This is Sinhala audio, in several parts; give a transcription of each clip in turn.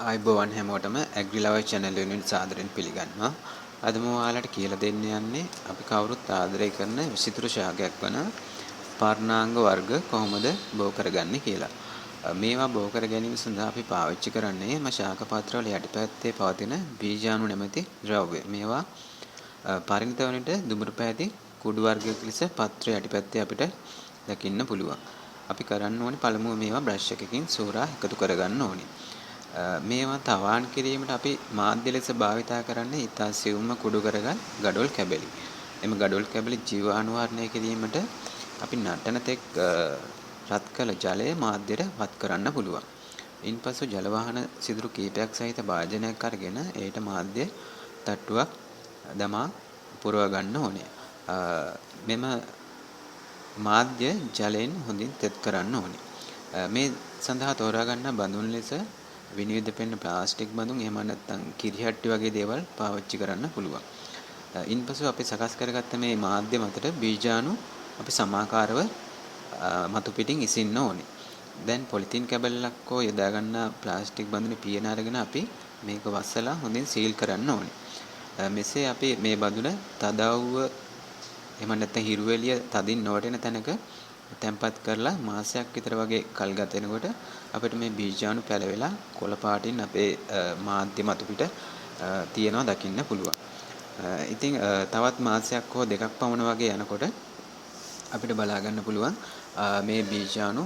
ආයුබෝවන් හැමෝටම ඇග්‍රි ලවර් චැනල් වෙනුවෙන් සාදරයෙන් පිළිගන්නවා. අද මම ඔයාලට කියලා දෙන්න යන්නේ අපි කවුරුත් ආදරය කරන විසිතුරු ශාකයක් වන පර්ණාංග වර්ග කොහොමද බෝ කරගන්නේ කියලා. මේවා බෝ කර ගැනීම සඳහා අපි පාවිච්චි කරන්නේ එම ශාක පත්‍රවල යටිපැත්තේ පවතින බීජාණු නැමැති ද්‍රව්‍ය. මේවා පරිණත වන විට දුඹුරු පැහැති කුඩු වර්ගයක් ලෙස පත්‍ර යටිපැත්තේ අපිට දකින්න පුළුවන්. අපි කරන්න ඕනේ පළමුව මේවා බ්‍රෂ් එකකින් සෝරා එකතු කරගන්න ඕනේ. මේවා තවාන් කිරීමට අපි මාධ්‍ය ලෙස භාවිතා කරන්නේ ඉතා සියුම්ව කුඩු කරගත් ගඩොල් කැබලි. එම ගඩොල් කැබලි ජීවාණුවරණය කිරීමට අපි නටන තෙක් රත් කළ ජලය මාධ්‍යයට වත් කරන්න පුළුවන්. ඉන්පසු ජල වහන සිදුරු කීපයක් සහිත භාජනයක් අරගෙන එයට මාධ්‍ය තට්ටුවක් දමා පුරව ගන්න ඕනේ. මෙම මාධ්‍ය ජලයෙන් හොඳින් තෙත් කරන්න ඕනේ. මේ සඳහා තෝරා ගන්නා බඳුන් ලෙස විනිවිද පෙනෙන ප්ලාස්ටික් බඳුන්, එහෙම නැත්නම් කිරිහට්ටි වගේ දේවල් පාවිච්චි කරන්න පුළුවන්. ඉන්පසු අපි සකස් කරගත්ත මේ මාධ්‍ය මතට බීජාණු අපි සමාකාරව මතු පිටින් ඉසින්න ඕනේ. දැන් පොලිතින් කැබල්ලක් හෝ යොදා ගන්නා ප්ලාස්ටික් බඳුනේ පියන අරගෙන අපි මේක වසලා හොඳින් සීල් කරන්න ඕනේ. මෙසේ අපි මේ බඳුන තදව්ව එහෙම නැත්නම් හිරු එළිය තදින් නොවැටෙන තැනක තැන්පත් කරලා මාසයක් විතර වගේ කල් ගත වෙනකොට අපිට මේ බීජාණු පැලවෙලා කොළ පාටින් අපේ මාධ්‍ය මතු පිට තියෙනවා දකින්න පුළුවන්. ඉතින් තවත් මාසයක් හෝ දෙකක් පමණ වගේ යනකොට අපිට බලා ගන්න පුළුවන් මේ බීජාණු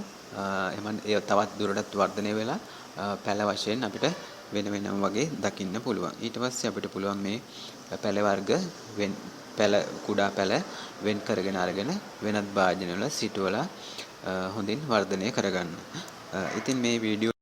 එහෙම ඒ තවත් දුරටත් වර්ධනය වෙලා පැල වශයෙන් අපිට වෙන වෙනම වගේ දකින්න පුළුවන්. ඊට පස්සේ අපිට පුළුවන් මේ පැල වර්ග වෙන් පැල කුඩා පැල වෙන් කරගෙන අරගෙන වෙනත් භාජනවල සිටුවලා හොඳින් වර්ධනය කරගන්න. ඉතින් මේ වීඩියෝ